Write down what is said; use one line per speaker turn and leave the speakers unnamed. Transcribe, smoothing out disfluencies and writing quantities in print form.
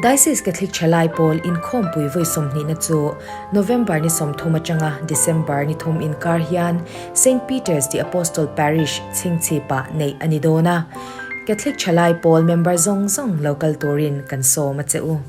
Diocese Catholic Thalai Pawl inkhawmpui vawi sawmhnihna chu November ni 30 atanga December ni thum inkar hian Saint Peter's the Apostle Parish chhingchhipah neih a ni dawn a. Catholic Thalai Pawl member zawng zawng lo kal turin kan sawm a che u.